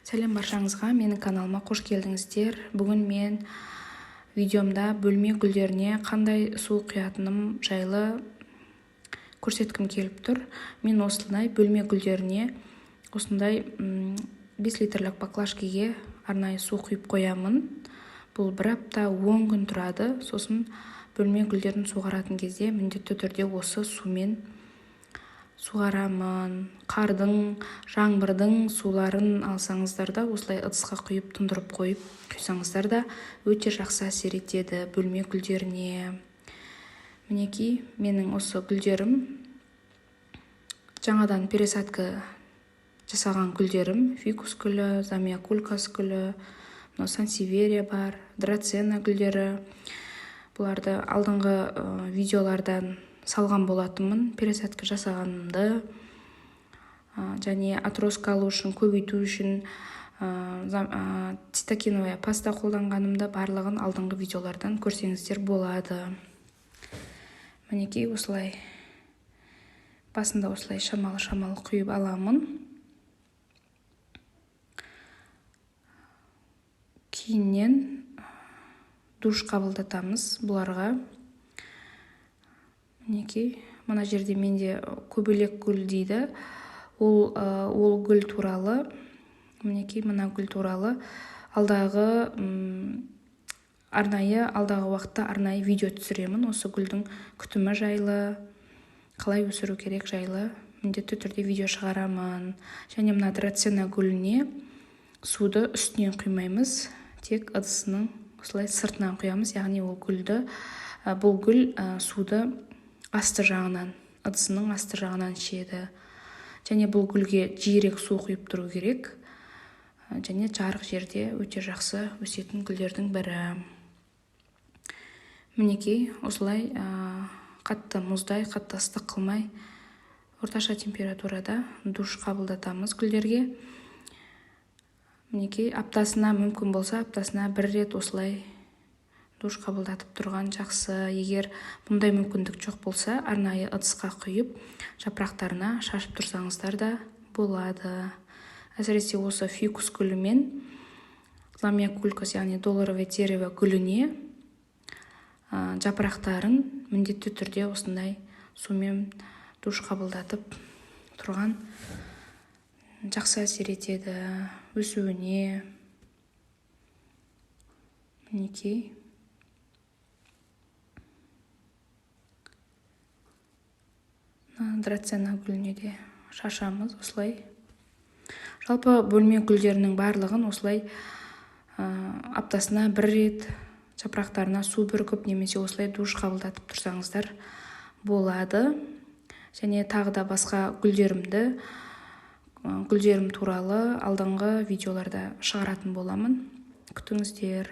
Сәлем баршаңызға, менің каналыма қош келдіңіздер. Бүгін мен видеомда бөлме гүлдеріне қандай су құятыным жайлы көрсеткім келіп тұр. Мен осындай бөлме гүлдеріне осындай 5 литрлік баклажкеге арнайы су құйып қоямын. Бұл бір апта 10 күн тұрады. Сосын бөлме гүлдерін суғаратын кезде міндетті түрде осы сумен суғарамын. Қардың, жаңбырдың суларын алсаңыздар да, осылай ыдысқа құйып, тұндырып қойып құйсаңыздар да өте жақсы әсер етеді бөлме гүлдеріне. Мінекей, менің осы гүлдерім жаңадан пересадка жасаған гүлдерім: фикус гүлі, замиокулькас гүлі, мынау сансеверия бар, драцена гүлдері. Бұларды алдыңғы видеолардан салған болатынмын, пересадка жасағанымды, және отростка алу үшін, көбейту үшін цитокиновая паста қолданғанымды барлығын алдыңғы видеолардан көрсеңіздер болады. Мінекей, осылай басында осылай шамалы-шамалы құйып аламын. Кейіннен душ қабылдатамыз бұларға. Мінекей, мына жерде менде көбелек гүл дейді. Ол гүл туралы, мінекей, мына гүл туралы алдағы уақытта арнайы видео түсіремін. Осы гүлдің күтімі жайлы, қалай өсіру керек жайлы міндетті түрде видео шығарамын. Және мына драцена гүліне суды үстінен құймаймыз, тек ыдысының осылай сыртынан құямыз. Яғни бұл гүл суды асты жағынан, ыдысының асты жағынан ішеді. Және бұл гүлге жиірек су құйып тұру керек. Және жарық жерде өте жақсы өсетін гүлдердің бірі. Мінекей, осылай қатты мұздай, қатты ыстық қылмай, орташа температурада душ қабылдатамыз гүлдерге. Мінекей, аптасына, мүмкін болса, аптасына бір рет осылай душ қабылдатып тұрған жақсы. Егер бұндай мүмкіндік жоқ болса, арнайы ыдысқа құйып, жапырақтарына шашып тұрсаңыздар да болады. Әсіресе осы фикус гүлі мен замиокулькас, яғни долларовое дерево гүліне жапырақтарын міндетті түрде осындай сумен душ қабылдатып тұрған жақсы әсер етеді өсуіне. Мінекей. Драцена гүліне де шашамыз осылай. Жалпы бөлме гүлдерінің барлығын осылай аптасына бір рет жапырақтарына су бүркіп немесе осылай душ қабылдатып тұрсаңыздар болады. Және тағы да басқа гүлдерім туралы алдыңғы видеоларда шығаратын боламын. Күтіңіздер.